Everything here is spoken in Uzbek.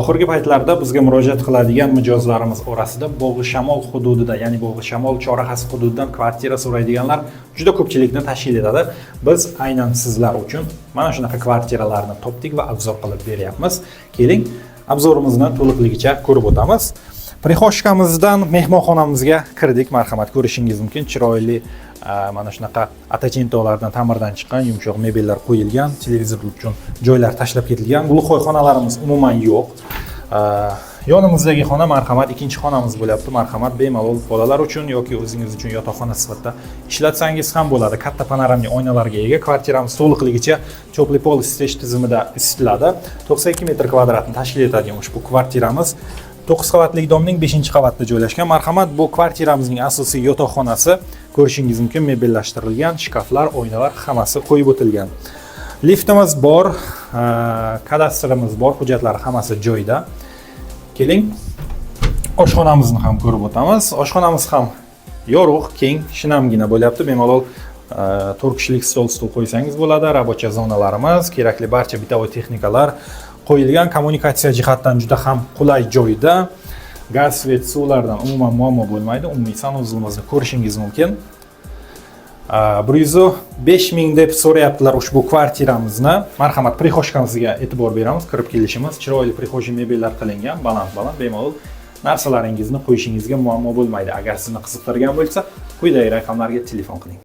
Oxirgi paytlarda bizga murojaat qiladigan mijozlarimiz orasida Bog'i Shamol hududida, ya'ni Bog'i Shamol chorrahasi hududidan kvartira so'raydiganlar juda ko'pchilikni tashkil etadi. Biz aynan sizlar uchun mana shunaqa kvartiralarni topdik va обзор qilib beryapmiz. Keling, обзор imizni to'liqligicha ko'rib o'tamiz. Прихожка mizdan mehmonxonamizga kirdik. Marhamat, ko'rishingiz mumkin. Chiroyli mana shunaqa Ottochentolardan, ta'mirdan chiqqan yumshoq mebellar qo'yilgan, televizor uchun joylar tashlab ketilgan. Глухой xonalarimiz umuman yo'q. Yonimizdagi xona, marhamat, ikkinchi xonamiz bo'lyapti. Marhamat, bemalol bolalar uchun yoki o'zingiz uchun yotoqxona sifatida ishlatsangiz ham bo'ladi. Katta панорамный oynalarga ega kvartiramiz to'liqligicha теплый пол isitish tizimida isitiladi. 92 metr kvadratni tashkil etadigan ushbu kvartiramiz 9 qavatli дом ning 5 qavatida joylashgan. Marhamat, bu kvartiramizning asosiy yotoqxonasi. Ko'rishingiz mumkin, mebellashtirilgan, shkaflar, oynalar hammasi qo'yib o'tilgan. Liftimiz bor, kadastrimiz bor, hujjatlar hammasi joyida. Keling, oshxonamizni ham ko'rib o'tamiz. Oshxonamiz ham yorug', keng, shinamgina bo'lyapti. Bemalol 4 kishilik stol, stul qo'ysangiz bo'ladi. Рабочий zonalarimiz, kerakli barcha бытовой texnikalar qo'yilgan. Kommunikatsiya jihatdan juda ham qulay joyda. Gaz, свет, suvlardan umuman muammo bo'lmaydi. Umumiy санузел imizni ko'rishingiz mumkin. 105 000 deb so'rayaptilar ushbu kvartiramizni. Marhamat, прихожка mizga e'tibor beramiz. Kirib kelishimiz chiroyli прихожий mebellar qilingan, baland-baland, bemalol narsalaringizni qo'yishingizga muammo bo'lmaydi. Agar sizni qiziqtirgan bo'lsa, quyidagi raqamlarga telefon qiling.